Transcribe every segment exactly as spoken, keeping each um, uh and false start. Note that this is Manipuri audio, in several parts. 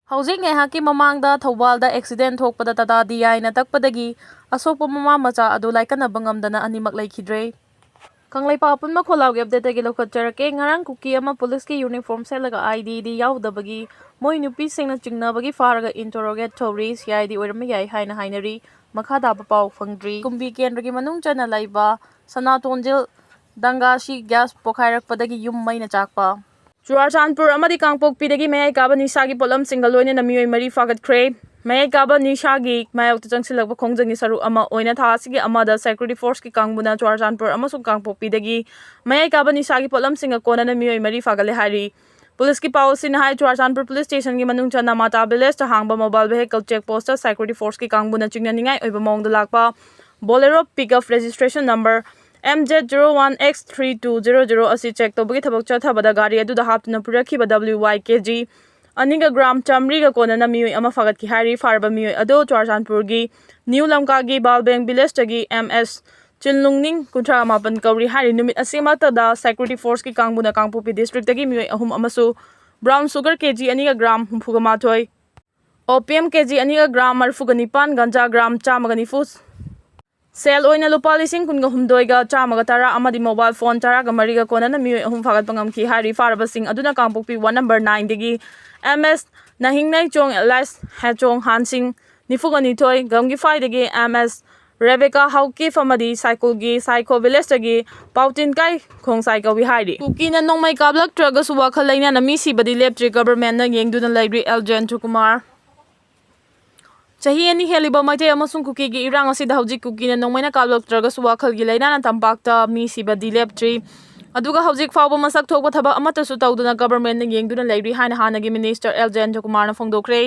ꯍꯧꯖꯤꯛ ꯉꯥꯏꯍꯥꯛꯀꯤ ꯃꯃꯥꯡꯗ ꯊꯧꯕꯥꯜꯗ ꯑꯦꯛꯁꯤꯗꯦꯟ ꯊꯣꯛꯄꯗ ꯇꯥꯇꯥ ꯗꯤ ꯑꯥꯏꯅ ꯇꯛꯄꯗꯒꯤ ꯑꯁꯣꯛꯄ ꯃꯃꯥ ꯃꯆꯥ ꯑꯗꯨ ꯂꯥꯏꯀꯠꯅꯕ ꯉꯝꯗꯅ ꯑꯅꯤꯃꯛ ꯂꯩꯈꯤꯗ꯭ꯔꯦ꯫ ꯀꯪꯂꯩꯄꯥꯛ ꯑꯄꯨꯟꯕ ꯈꯣꯜꯂꯥꯎꯒꯤ ꯑꯞꯗꯦꯠꯇꯒꯤ ꯂꯧꯈꯠꯆꯔꯛꯀꯦ꯫ ꯉꯔꯥꯡ ꯀꯨꯀꯤ ꯑꯃ ꯄꯨꯂꯤꯁꯀꯤ ꯌꯨꯅꯤꯐꯣꯔꯝ ꯁꯦꯠꯂꯒ ꯑꯥꯏ ꯗꯤ ꯗꯤ ꯌꯥꯎꯗꯕꯒꯤ ꯃꯣꯏ ꯅꯨꯄꯤꯁꯤꯡꯅ ꯆꯤꯡꯅꯕꯒꯤ ꯐꯥꯔꯒ ꯏꯟꯇꯔꯣꯒꯦꯠ ꯇꯧꯔꯤ꯫ ꯁꯤ ꯑꯥꯏ ꯗꯤ ꯑꯣꯏꯔꯝꯕ ꯌꯥꯏ ꯍꯥꯏꯅ ꯍꯥꯏꯅꯔꯤ꯫ ꯃꯈꯥ ꯇꯥꯕ ꯄꯥꯎ ꯐꯪꯗ꯭ꯔꯤ꯫ ꯀꯨꯝꯕꯤ ꯀꯦꯟꯗ꯭ꯔꯒꯤ ꯃꯅꯨꯡ ꯆꯟꯅ ꯂꯩꯕ ꯁꯅꯥꯇꯣꯟꯖꯤꯜ ꯗꯪꯒꯥꯁꯤ ꯒ꯭ꯌꯥꯁ ꯄꯣꯈꯥꯏꯔꯛꯄꯗꯒꯤ ꯌꯨꯝ ꯃꯩꯅ ꯆꯥꯛꯄ꯫ ꯆꯨꯔꯥꯆꯥꯟꯄꯨꯔ ꯑꯃꯗꯤ ꯀꯥꯡꯄꯣꯛꯄꯤꯗꯒꯤ ꯃꯌꯥꯏ ꯀꯥꯕ ꯅꯤꯁꯥꯒꯤ ꯄꯣꯠꯂꯝꯁꯤꯡꯒ ꯂꯣꯏꯅꯅ ꯃꯤꯑꯣꯏ ꯃꯔꯤ ꯐꯥꯒꯠꯈ꯭ꯔꯦ꯫ ꯃꯌꯥꯏ ꯀꯥꯕ ꯅꯤꯁꯥꯒꯤ ꯃꯥꯌꯣꯛꯇ ꯆꯪꯁꯤꯜꯂꯛꯄ ꯈꯣꯡꯖꯪꯒꯤ ꯁꯔꯨꯛ ꯑꯃ ꯑꯣꯏꯅ ꯊꯥ ꯑꯁꯤꯒꯤ ꯑꯃꯗ ꯁꯦꯀ꯭ꯌꯨꯔꯤꯇꯤ ꯐꯣꯔꯁꯀꯤ ꯀꯥꯡꯕꯨꯅ ꯆꯨꯔꯥꯆꯥꯟꯄꯨꯔ ꯑꯃꯁꯨꯡ ꯀꯥꯡꯄꯣꯛꯄꯤꯗꯒꯤ ꯃꯌꯥꯏ ꯀꯥꯕ ꯅꯤꯁꯥꯒꯤ ꯄꯣꯠꯂꯝꯁꯤꯡꯒ ꯀꯣꯟꯅꯅ ꯃꯤꯑꯣꯏ ꯃꯔꯤ ꯐꯥꯒꯠꯂꯦ ꯍꯥꯏꯔꯤ꯫ ꯄꯨꯂꯤꯁꯀꯤ ꯄꯥꯎ ꯑꯁꯤꯅ ꯍꯥꯏ, ꯆꯨꯔꯥꯆꯥꯟꯄꯨꯔ ꯄꯨꯂꯤꯁ ꯁ꯭ꯇꯦꯁꯟꯒꯤ ꯃꯅꯨꯡ ꯆꯟꯅ ꯃꯥꯇꯥ ꯚꯤꯂꯦꯖꯇ ꯍꯥꯡꯕ mobile vehicle check post security ꯐꯣꯔꯁꯀꯤ ꯀꯥꯡꯕꯨꯅ ꯆꯤꯡꯅꯅꯤꯡꯉꯥꯏ ꯑꯣꯏꯕ ꯃꯑꯣꯡꯗ ꯂꯥꯛꯄ Bolero pickup registration number M Z zero one X three two zero zero ꯑꯁꯤ ꯆꯦꯛ ꯇꯧꯕꯒꯤ ꯊꯕꯛ ꯆꯠꯊꯕꯗ ꯒꯥꯔꯤ ꯑꯗꯨꯗ ꯍꯥꯞꯇꯨꯅ ꯄꯨꯔꯛꯈꯤꯕ W Y K G ꯑꯅꯤꯒ ꯒ꯭ꯔꯥꯝ ꯆꯥꯃꯔꯤꯒ ꯀꯣꯟꯅꯅ ꯃꯤꯑꯣꯏ ꯑꯃ ꯐꯥꯒꯠꯈꯤ ꯍꯥꯏꯔꯤ꯫ ꯐꯥꯔꯕ ꯃꯤꯑꯣꯏ ꯑꯗꯨ ꯆꯨꯔꯥꯆꯥꯟꯄꯨꯔꯒꯤ ꯅ꯭ꯌꯨ ꯂꯝꯀꯥꯒꯤ ꯕꯥꯜꯕꯦꯡ ꯚꯤꯂꯦꯖꯇꯒꯤ M S ꯆꯤꯟꯂꯨꯡꯅꯤꯡ, ꯀꯨꯟꯊ꯭ꯔꯥ ꯃꯥꯄꯟ ꯀꯧꯔꯤ ꯍꯥꯏꯔꯤ꯫ ꯅꯨꯃꯤꯠ ꯑꯁꯤꯃꯛꯇꯗ ꯁꯦꯀ꯭ꯌꯨꯔꯤꯇꯤ ꯐꯣꯔꯁꯀꯤ ꯀꯥꯡꯕꯨꯅ ꯀꯥꯡꯄꯣꯛꯄꯤ ꯗꯤꯁꯇ꯭ꯔꯤꯛꯇꯒꯤ ꯃꯤꯑꯣꯏ ꯑꯍꯨꯝ ꯑꯃꯁꯨ ꯕ꯭ꯔꯥꯎꯟ ꯁꯨꯒꯔ ꯀꯦ ꯖꯤ ꯑꯅꯤꯒ ꯒ꯭ꯔꯥꯝ ꯍꯨꯝꯐꯨꯒ ꯃꯥꯊꯣꯏ, ꯑꯣꯄꯤꯌꯝ ꯀꯦ ꯖꯤ ꯑꯅꯤꯒ ꯒ꯭ꯔꯥꯝ ꯃꯔꯤꯐꯨꯒ ꯅꯤꯄꯥꯟ, ꯒꯟꯖꯥ ꯒ꯭ꯔꯥꯝ ꯆꯥꯝꯃꯒ ꯅꯤꯐꯨ, ꯁꯦꯜ ꯑꯣꯏꯅ ꯂꯨꯄꯥ ꯂꯤꯁꯤꯡ ꯀꯨꯟꯒ ꯍꯨꯝꯗꯣꯏꯒ ꯆꯥꯝꯃꯒ ꯇꯔꯥ ꯑꯃꯗꯤ ꯃꯣꯕꯥꯏꯜ ꯐꯣꯟ ꯇꯔꯥꯒ ꯃꯔꯤꯒ ꯀꯣꯟꯅꯅ ꯃꯤꯑꯣꯏ ꯑꯍꯨꯝ ꯐꯥꯒꯠꯄ ꯉꯝꯈꯤ ꯍꯥꯏꯔꯤ꯫ ꯐꯥꯔꯕꯁꯤꯡ ꯑꯗꯨꯅ ꯀꯥꯡꯄꯣꯛꯄꯤ ꯋꯥꯔꯗ ꯅꯝꯕꯔ ꯅꯥꯏꯟꯗꯒꯤ M S ꯅꯥꯍꯤꯡꯅꯩꯆꯣꯡ ꯑꯦꯂꯥꯏꯁ ꯍꯦꯆꯣꯡ ꯍꯥꯟꯁꯤꯡ, ꯅꯤꯐꯨꯒ ꯅꯤꯊꯣꯏ, ꯒꯝꯒꯤꯐꯥꯏꯗꯒꯤ M S ꯔꯦꯕꯦꯀꯥ ꯍꯥꯎꯀꯤꯞ ꯑꯃꯗꯤ ꯁꯥꯏꯀꯨꯜꯒꯤ ꯁꯥꯏꯈꯣ ꯚꯤꯂꯦꯖꯇꯒꯤ ꯄꯥꯎꯇꯤꯟꯀꯥꯏ ꯈꯣꯡꯁꯥꯏ ꯀꯧꯏ ꯍꯥꯏꯔꯤ꯫ ꯀꯨꯀꯤꯅ ꯅꯣꯡꯃꯩ ꯀꯥꯞꯂꯛꯇ꯭ꯔꯒꯁꯨ ꯋꯥꯈꯜ ꯂꯩꯅꯥꯅ ꯃꯤ ꯁꯤꯕꯗꯤ ꯂꯦꯞꯇ꯭ꯔꯤ, ꯒꯚꯔꯟꯃꯦꯟꯠꯅ ꯌꯦꯡꯗꯨꯅ ꯂꯩꯔꯤ, ꯑꯦꯜ ꯖꯌꯟꯇꯀꯨꯃꯥꯔ꯫ ꯆꯍꯤ ꯑꯅꯤ ꯍꯦꯜꯂꯤꯕ ꯃꯩꯇꯩ ꯑꯃꯁꯨꯡ ꯀꯨꯀꯤꯒꯤ ꯏꯔꯥꯡ ꯑꯁꯤꯗ ꯍꯧꯖꯤꯛ ꯀꯨꯀꯤꯅ ꯅꯣꯡꯃꯩꯅ ꯀꯥꯞꯂꯛꯇ꯭ꯔꯒꯁꯨ ꯋꯥꯈꯜꯒꯤ ꯂꯩꯅꯥꯅ ꯇꯝꯄꯥꯛꯇ ꯃꯤ ꯁꯤꯕꯗꯤ ꯂꯦꯞꯇ꯭ꯔꯤ꯫ ꯑꯗꯨꯒ ꯍꯧꯖꯤꯛ ꯐꯥꯎꯕ ꯃꯁꯛ ꯊꯣꯛꯄ ꯊꯕꯛ ꯑꯃꯠꯇꯁꯨ ꯇꯧꯗꯅ ꯒꯚꯔꯟꯃꯦꯟꯠꯅ ꯌꯦꯡꯗꯨꯅ ꯂꯩꯔꯤ ꯍꯥꯏꯅ ꯍꯥꯟꯅꯒꯤ ꯃꯤꯅꯤꯁꯇꯔ ꯑꯦꯜ ꯖꯌꯟꯇꯀꯨꯃꯥꯔꯅ ꯐꯣꯡꯗꯣꯛꯈ꯭ꯔꯦ꯫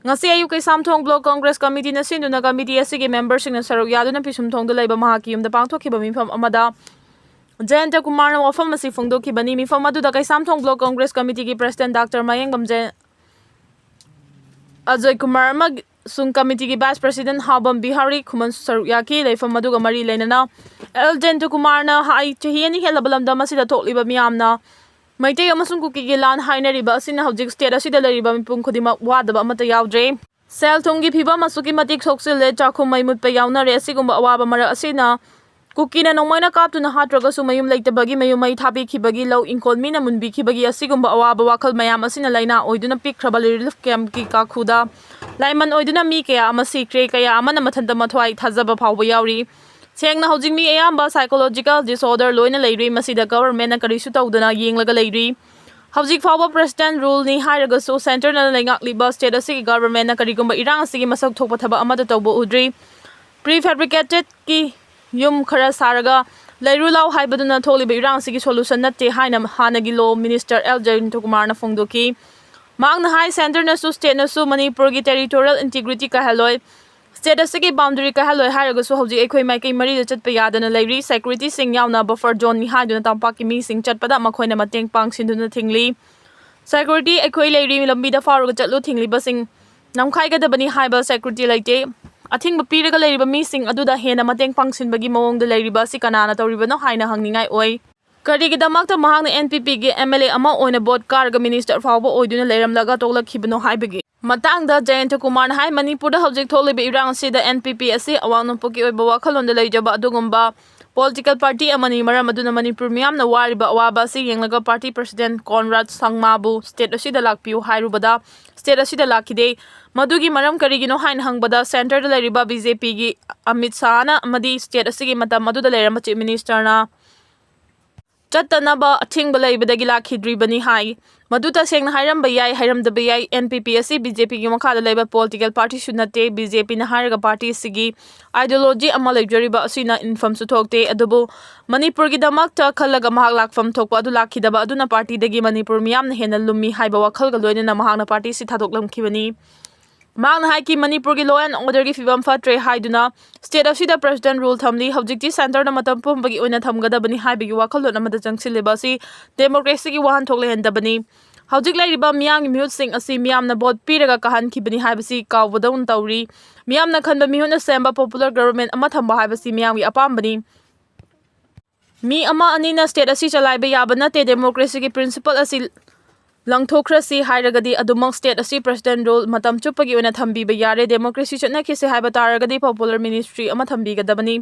ꯉꯁꯤ ꯑꯌꯨꯛ ꯀꯩꯁꯥꯝꯊꯣꯡ ꯕ꯭ꯂꯣꯛ ꯀꯣꯡꯒ꯭ꯔꯦꯁ ꯀꯃꯤꯇꯤꯅ ꯁꯤꯟꯗꯨꯅ ꯀꯃꯤꯇꯤ ꯑꯁꯤꯒꯤ ꯃꯦꯝꯕꯔꯁꯤꯡꯅ ꯁꯔꯨꯛ ꯌꯥꯗꯨꯅ ꯄꯤꯁꯨꯝꯊꯣꯡꯗ ꯂꯩꯕ ꯃꯍꯥꯛꯀꯤ ꯌꯨꯝꯗ ꯄꯥꯡꯊꯣꯛꯈꯤꯕ ꯃꯤꯐꯝ ꯑꯃꯗ ꯖꯌꯟꯇꯀꯨꯃꯥꯔꯅ ꯋꯥꯐꯝ ꯑꯁꯤ ꯐꯣꯡꯗꯣꯛꯈꯤꯕꯅꯤ꯫ ꯃꯤꯐꯝ ꯑꯗꯨꯗ ꯀꯩꯁꯥꯝꯊꯣꯡ ꯕ꯭ꯂꯣꯛ ꯀꯣꯡꯒ꯭ꯔꯦꯁ ꯀꯃꯤꯇꯤꯒꯤ ꯄ꯭ꯔꯁꯤꯗꯦꯟꯠ ꯗꯥꯛꯇꯔ ꯃꯌꯦꯡꯕꯝ ꯖꯌ-, ꯑꯖꯣꯏ ꯀꯨꯃꯥꯔ ꯑꯃꯁꯨꯡ ꯀꯃꯤꯇꯤꯒꯤ ꯚꯥꯏꯁ ꯄ꯭ꯔꯁꯤꯗꯦꯟꯠ ꯍꯥꯎꯕꯝ ꯕꯤꯍꯥꯔꯤ ꯈꯨꯃꯟꯁꯨ ꯁꯔꯨꯛ ꯌꯥꯈꯤ꯫ ꯂꯩꯐꯝ ꯑꯗꯨꯒ ꯃꯔꯤ ꯂꯩꯅꯅ ꯑꯦꯜ ꯖꯌꯟꯇꯀꯨꯃꯥꯔꯅ ꯍꯥꯏ, ꯆꯍꯤ ꯑꯅꯤ ꯍꯦꯜꯂꯕ ꯂꯝꯗꯝ ꯑꯁꯤꯗ ꯊꯣꯛꯂꯤꯕ ꯃꯤꯌꯥꯝꯅ ꯃꯩꯇꯩ ꯑꯃꯁꯨꯡ ꯀꯨꯀꯤꯒꯤ ꯂꯥꯟ ꯍꯥꯏꯅꯔꯤꯕ ꯑꯁꯤꯅ ꯍꯧꯖꯤꯛ state ꯑꯁꯤꯗ ꯂꯩꯔꯤꯕ ꯃꯤꯄꯨꯝ ꯈꯨꯗꯤꯡꯃꯛ ꯋꯥꯗꯕ ꯑꯃꯠꯇ ꯌꯥꯎꯗ꯭ꯔꯦ꯫ ꯁꯦꯜ ꯊꯨꯝꯒꯤ ꯐꯤꯕꯝ ꯑꯁꯨꯛꯀꯤ ꯃꯇꯤꯛ ꯁꯣꯛꯆꯤꯜꯂꯦ, ꯆꯥꯛꯈꯨꯝ ꯃꯩ ꯃꯨꯠꯄ ꯌꯥꯎꯅꯔꯦ꯫ ꯑꯁꯤꯒꯨꯝꯕ ꯑꯋꯥꯕ ꯃꯔꯛ ꯑꯁꯤꯅ ꯀꯨꯀꯤꯅ ꯅꯣꯡꯃꯩꯅ ꯀꯥꯞꯇꯨꯅ ꯍꯥꯠꯇ꯭ꯔꯒꯁꯨ ꯃꯌꯨꯝ ꯂꯩꯇꯕꯒꯤ ꯃꯌꯨꯝ ꯃꯩ ꯊꯥꯕꯤꯈꯤꯕꯒꯤ, ꯂꯧ ꯏꯪꯈꯣꯜ ꯃꯤꯅ ꯃꯨꯟꯕꯤꯈꯤꯕꯒꯤ ꯑꯁꯤꯒꯨꯝꯕ ꯑꯋꯥꯕ ꯋꯥꯈꯜ ꯃꯌꯥꯝ ꯑꯁꯤꯅ ꯂꯥꯏꯅꯥ ꯑꯣꯏꯗꯨꯅ ꯄꯤꯛꯈ꯭ꯔꯕ relief campꯀꯤ ꯀꯥꯈꯨꯗ ꯂꯥꯏꯃꯟ ꯑꯣꯏꯗꯨꯅ ꯃꯤ ꯀꯌꯥ ꯑꯃ ꯁꯤꯈ꯭ꯔꯦ, ꯀꯌꯥ ꯑꯃꯅ ꯃꯊꯟꯇ ꯃꯊ꯭ꯋꯥꯏ ꯊꯥꯖꯕ ꯐꯥꯎꯕ ꯌꯥꯎꯔꯤ꯫ ꯁꯦꯡꯅ ꯍꯧꯖꯤꯛ ꯃꯤ ꯑꯌꯥꯝꯕ psychological disorder ꯂꯣꯏꯅ ꯂꯩꯔꯤ꯫ ꯃꯁꯤꯗ governmentꯅ ꯀꯔꯤꯁꯨ ꯇꯧꯗꯅ ꯌꯦꯡꯂꯒ ꯂꯩꯔꯤ꯫ ꯍꯧꯖꯤꯛ ꯐꯥꯎꯕ president ruleꯅꯤ ꯍꯥꯏꯔꯒꯁꯨ centreꯅ ꯂꯩꯉꯥꯛꯂꯤꯕ state ꯑꯁꯤꯒꯤ governmentꯅ ꯀꯔꯤꯒꯨꯝꯕ ꯏꯔꯥꯡ ꯑꯁꯤꯒꯤ ꯃꯁꯛ ꯊꯣꯛꯄ ꯊꯕꯛ ꯑꯃꯠꯇ ꯇꯧꯕ ꯎꯗ꯭ꯔꯤ꯫ Prefabricatedꯀꯤ ꯌꯨꯝ ꯈꯔ ꯁꯥꯔꯒ ꯂꯩꯔꯨ ꯂꯥꯎ ꯍꯥꯏꯕꯗꯨꯅ ꯊꯣꯛꯂꯤꯕ ꯏꯔꯥꯡ ꯑꯁꯤꯒꯤ solution ꯅꯠꯇꯦ ꯍꯥꯏꯅ ꯍꯥꯟꯅꯒꯤ law minister ꯑꯦꯜ ꯖꯌꯟꯇꯀꯨꯃꯥꯔꯅ ꯐꯣꯡꯗꯣꯛꯈꯤ꯫ ꯃꯍꯥꯛꯅ ꯍꯥꯏ, centreꯅꯁꯨ stateꯅꯁꯨ ꯃꯅꯤꯄꯨꯔꯒꯤ territorial integrity ꯀꯥꯏꯍꯜꯂꯣꯏ, state ꯑꯁꯤꯒꯤ boundary ꯀꯥꯏꯍꯜꯂꯣꯏ ꯍꯥꯏꯔꯒꯁꯨ ꯍꯧꯖꯤꯛ ꯑꯩꯈꯣꯏ ꯃꯥꯏꯀꯩ ꯃꯔꯤꯗ ꯆꯠꯄ ꯌꯥꯗꯅ ꯂꯩꯔꯤ꯫ Securityꯁꯤꯡ ꯌꯥꯎꯅ buffer zoneꯅꯤ ꯍꯥꯏꯗꯨꯅ ꯇꯝꯄꯥꯛꯀꯤ ꯃꯤꯁꯤꯡ ꯆꯠꯄꯗ ꯃꯈꯣꯏꯅ ꯃꯇꯦꯡ ꯄꯥꯡꯁꯤꯟꯗꯨꯅ ꯊꯤꯡꯂꯤ꯫ Security ꯑꯩꯈꯣꯏ ꯂꯩꯔꯤ, ꯂꯝꯕꯤꯗ ꯐꯥꯎꯔꯒ ꯆꯠꯂꯨ, ꯊꯤꯡꯂꯤꯕꯁꯤꯡ ꯅꯝꯈꯥꯏꯒꯗꯕꯅꯤ ꯍꯥꯏꯕ security ꯂꯩꯇꯦ꯫ ꯑꯊꯤꯡꯕ ꯄꯤꯔꯒ ꯂꯩꯔꯤꯕ ꯃꯤꯁꯤꯡ ꯑꯗꯨꯗ ꯍꯦꯟꯅ ꯃꯇꯦꯡ ꯄꯥꯡꯁꯤꯟꯕꯒꯤ ꯃꯑꯣꯡꯗ ꯂꯩꯔꯤꯕ ꯑꯁꯤ ꯀꯅꯥꯅ ꯇꯧꯔꯤꯕꯅꯣ ꯍꯥꯏꯅ ꯍꯪꯅꯤꯡꯉꯥꯏ ꯑꯣꯏ꯫ ꯀꯔꯤꯒꯤꯗꯃꯛꯇ ꯃꯍꯥꯛꯅ NPPꯒꯤ MLA ꯑꯃ ꯑꯣꯏꯅ vote ꯀꯥꯔꯒ minister ꯐꯥꯎꯕ ꯑꯣꯏꯗꯨꯅ ꯂꯩꯔꯝꯂꯒ ꯇꯣꯛꯂꯛꯈꯤꯕꯅꯣ ꯍꯥꯏꯕꯒꯤ ꯃꯇꯥꯡꯗ ꯖꯌꯟꯇꯀꯨꯃꯥꯔꯅ ꯍꯥꯏ, ꯃꯅꯤꯄꯨꯔꯗ ꯍꯧꯖꯤꯛ ꯊꯣꯛꯂꯤꯕ ꯏꯔꯥꯡ ꯑꯁꯤꯗ NPP ꯑꯁꯤ ꯑꯋꯥꯡ ꯅꯣꯡꯄꯣꯛꯀꯤ ꯑꯣꯏꯕ ꯋꯥꯈꯜꯂꯣꯟꯗ ꯂꯩꯖꯕ ꯑꯗꯨꯒꯨꯝꯕ political party ꯑꯃꯅꯤ꯫ ꯃꯔꯝ ꯑꯗꯨꯅ ꯃꯅꯤꯄꯨꯔ ꯃꯤꯌꯥꯝꯅ ꯋꯥꯔꯤꯕ ꯑꯋꯥꯕ ꯑꯁꯤ ꯌꯦꯡꯂꯒ party president ꯀꯣꯟꯔꯥꯗ ꯁꯪꯃꯥꯕꯨ state ꯑꯁꯤꯗ ꯂꯥꯛꯄꯤꯌꯨ ꯍꯥꯏꯔꯨꯕꯗ state ꯑꯁꯤꯗ ꯂꯥꯛꯈꯤꯗꯦ꯫ ꯃꯗꯨꯒꯤ ꯃꯔꯝ ꯀꯔꯤꯒꯤꯅꯣ ꯍꯥꯏꯅ ꯍꯪꯕꯗ centreꯗ ꯂꯩꯔꯤꯕ BJPꯒꯤ ꯑꯃꯤꯠ ꯁꯥꯍꯅ ꯑꯃꯗꯤ state ꯑꯁꯤꯒꯤ ꯃꯇꯝ ꯑꯗꯨꯗ ꯂꯩꯔꯝꯕ chief ministerꯅ ꯆꯠꯇꯅꯕ ꯑꯊꯤꯡꯕ ꯂꯩꯕꯗꯒꯤ ꯂꯥꯛꯈꯤꯗ꯭ꯔꯤꯕꯅꯤ ꯍꯥꯏ꯫ ꯃꯗꯨ ꯇꯁꯦꯡꯅ ꯍꯥꯏꯔꯝꯕ ꯌꯥꯏ, ꯍꯥꯏꯔꯝꯗꯕ ꯌꯥꯏ꯫ NPP ꯑꯁꯤ BJPꯒꯤ ꯃꯈꯥꯗ ꯂꯩꯕ political partyꯁꯨ ꯅꯠꯇꯦ꯫ BJPꯅ ꯍꯥꯏꯔꯒ party ꯑꯁꯤꯒꯤ ideology ꯑꯃ ꯂꯩꯖꯔꯤꯕ ꯑꯁꯤꯅ ꯏꯟꯐꯝꯁꯨ ꯊꯣꯛꯇꯦ꯫ ꯑꯗꯨꯕꯨ ꯃꯅꯤꯄꯨꯔꯒꯤꯗꯃꯛꯇ ꯈꯜꯂꯒ ꯃꯍꯥꯛ ꯂꯥꯛꯐꯝ ꯊꯣꯛꯄ ꯑꯗꯨ ꯂꯥꯛꯈꯤꯗꯕ ꯑꯗꯨꯅ partyꯗꯒꯤ ꯃꯅꯤꯄꯨꯔ ꯃꯤꯌꯥꯝꯅ ꯍꯦꯟꯅ ꯂꯨꯝꯃꯤ ꯍꯥꯏꯕ ꯋꯥꯈꯜꯒ ꯂꯣꯏꯅꯅ ꯃꯍꯥꯛꯅ party ꯑꯁꯤ ꯊꯥꯗꯣꯛꯂꯝꯈꯤꯕꯅꯤ꯫ ꯃꯍꯥꯛꯅ ꯍꯥꯏꯈꯤ, ꯃꯅꯤꯄꯨꯔꯒꯤ law and orderꯒꯤ ꯐꯤꯕꯝ ꯐꯠꯇ꯭ꯔꯦ ꯍꯥꯏꯗꯨꯅ state ꯑꯁꯤꯗ president rule ꯊꯝꯂꯤ꯫ ꯍꯧꯖꯤꯛꯇꯤ centreꯅ ꯃꯇꯝ ꯄꯨꯝꯕꯒꯤ ꯑꯣꯏꯅ ꯊꯝꯒꯗꯕꯅꯤ ꯍꯥꯏꯕꯒꯤ ꯋꯥꯈꯜꯂꯣꯟ ꯑꯃꯗ ꯆꯪꯁꯤꯜꯂꯤꯕ ꯑꯁꯤ democracyꯒꯤ ꯋꯥꯍꯟꯊꯣꯛ ꯂꯩꯍꯟꯗꯕꯅꯤ꯫ ꯍꯧꯖꯤꯛ ꯂꯩꯔꯤꯕ ꯃꯤꯌꯥꯝꯒꯤ ꯃꯤꯍꯨꯠꯁꯤꯡ ꯑꯁꯤ ꯃꯤꯌꯥꯝꯅ vote ꯄꯤꯔꯒ ꯀꯥꯍꯟꯈꯤꯕꯅꯤ ꯍꯥꯏꯕꯁꯤ ꯀꯥꯎꯕꯗꯧꯅ ꯇꯧꯔꯤ꯫ ꯃꯤꯌꯥꯝꯅ ꯈꯟꯕ ꯃꯤꯍꯨꯠꯅ ꯁꯦꯝꯕ popular government ꯑꯃ ꯊꯝꯕ ꯍꯥꯏꯕꯁꯤ ꯃꯤꯌꯥꯝꯒꯤ ꯑꯄꯥꯝꯕꯅꯤ꯫ ꯃꯤ ꯑꯃ ꯑꯅꯤꯅ state ꯑꯁꯤ ꯆꯂꯥꯏꯕ ꯌꯥꯕ ꯅꯠꯇꯦ꯫ Democracyꯒꯤ principle ꯑꯁꯤ ꯂꯪꯊꯣꯛꯈ꯭ꯔꯁꯤ ꯍꯥꯏꯔꯒꯗꯤ ꯑꯗꯨꯃꯛ state ꯑꯁꯤ President rule ꯃꯇꯝ ꯆꯨꯞꯄꯒꯤ ꯑꯣꯏꯅ ꯊꯝꯕꯤꯕ ꯌꯥꯔꯦ꯫ Democracy ꯆꯠꯅꯈꯤꯁꯦ ꯍꯥꯏꯕ ꯇꯥꯔꯒꯗꯤ popular ministry ꯑꯃ ꯊꯝꯕꯤꯒꯗꯕꯅꯤ꯫